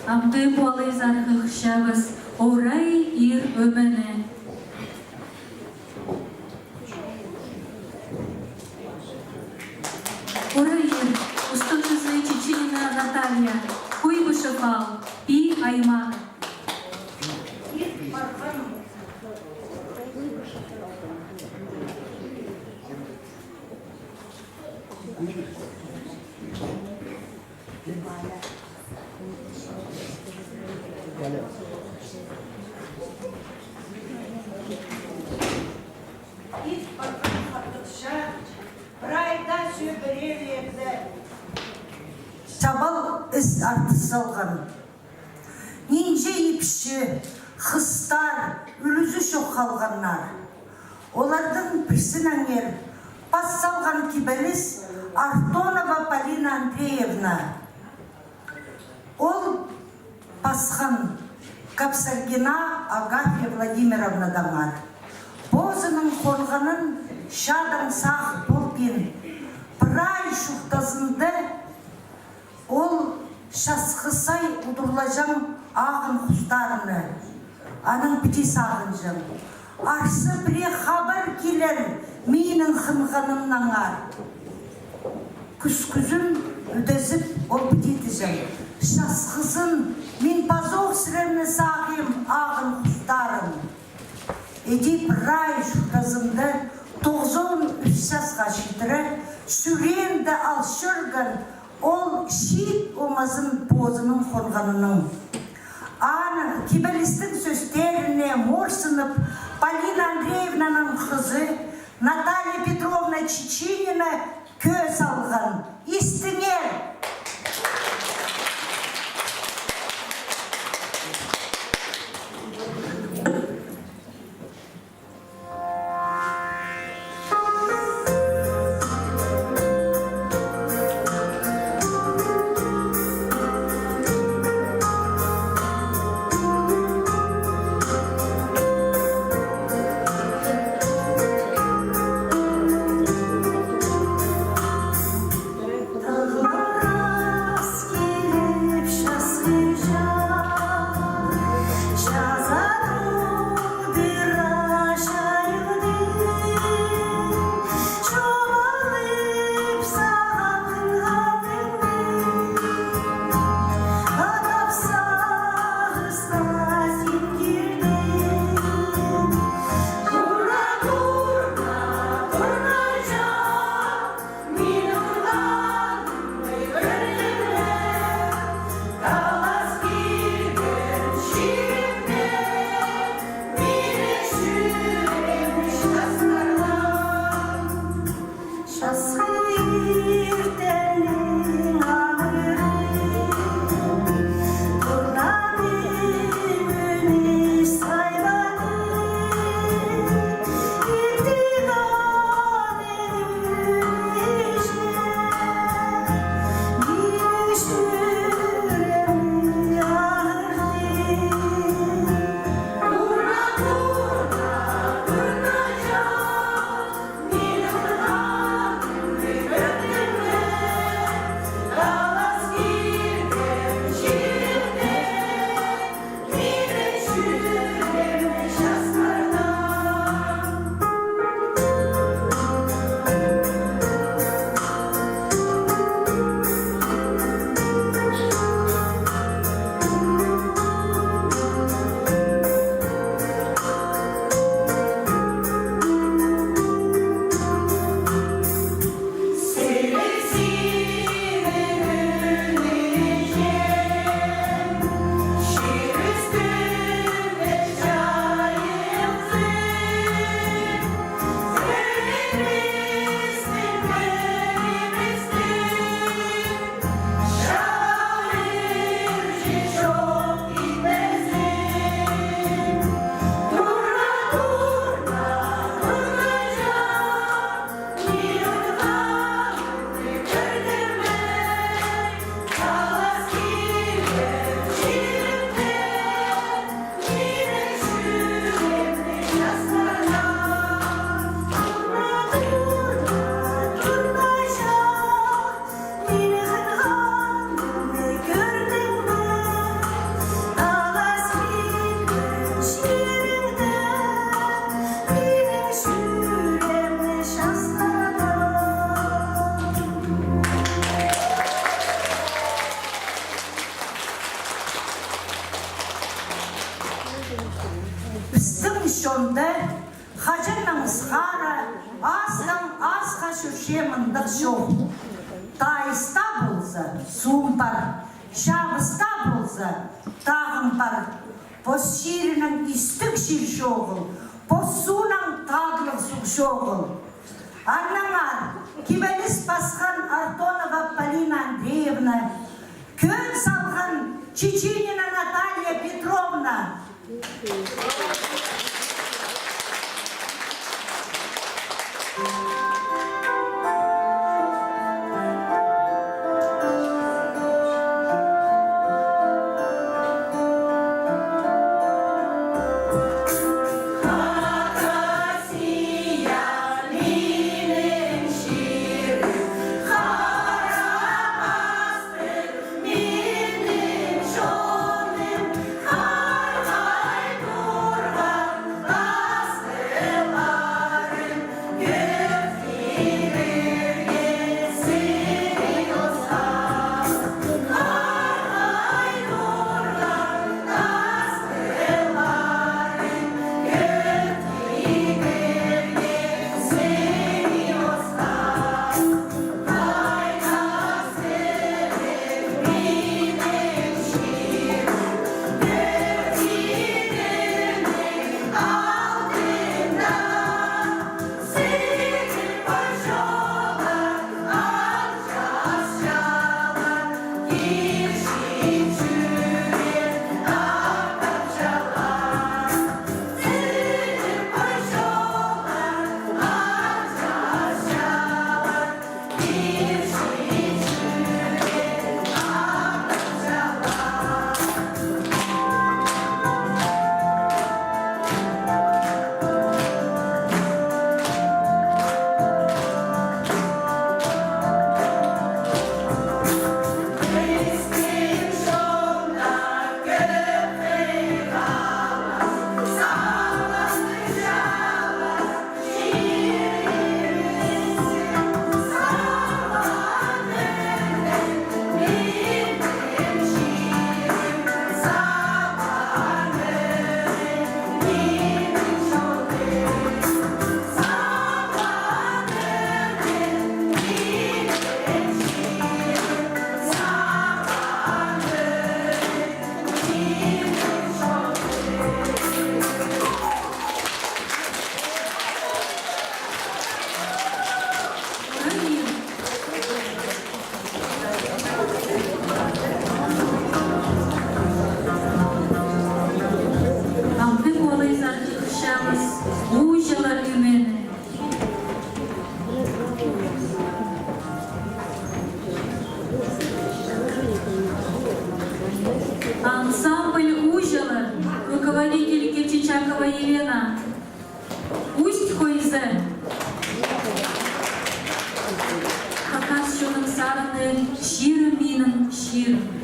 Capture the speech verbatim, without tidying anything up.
Амды пу алай сарғыхчабыс орай ир ӧмені. Орай ир, устағҷызы Чеченина Наталья, Куйбышев аал, Пии аймағы. Ит парған хатығҷа, прай даа сӧбірелерде чабал іс артыс салған. Нинҷе ипчі, хыстар, ӱлӱзі чох халғаннар. Оларның пірсінеңер пас салған кибеліс Артонова Полина Андреевна. Ол пасхан Капсаргина Агафья Владимировнадаңар. Позының хонғанын чадаң сағып полбин, прай чуртазында ол часхы сай удурлаҷаң ағын хустарны. Анаң піди сағынҷаң: арса пірее хабар килер минің хынғанымнаңар. Кӱскӱзін ӱдезіп, ол піди тіҷең: часхызын мин пазох сірерні сағим, ағын хустарым. Іди прай чуртазында тоғызон ӱс часха читіре чӱреенде ал чӧрген ол чиит омазын позының хонғанының. Аның кибелістің сӧстеріне морсынып, Полина Андреевнаның хызы Наталья Петровна Чеченина кӧс алған. Истіңер! Пістің чонда хаҷаннаң сығара астаң асха чӧрче мындағ чоох. Тайыста полза, суум пар, чабыста полза, тағым пар. Пос чирінең истіг чир чоғыл, пос суунаң татлығ суғ чоғыл. Аннаңар кибеліс пасхан Артонова Полина Андреевна, кӧн салған Чеченина Наталья Петровна. Амды полайзар тихчабыс ууҷалар ӧмені. Ансамбль ууҷалар, руководитель Кирчичакова Елена. Усть хойзы. Хакас чонның сарыны, чирім минің, чирім.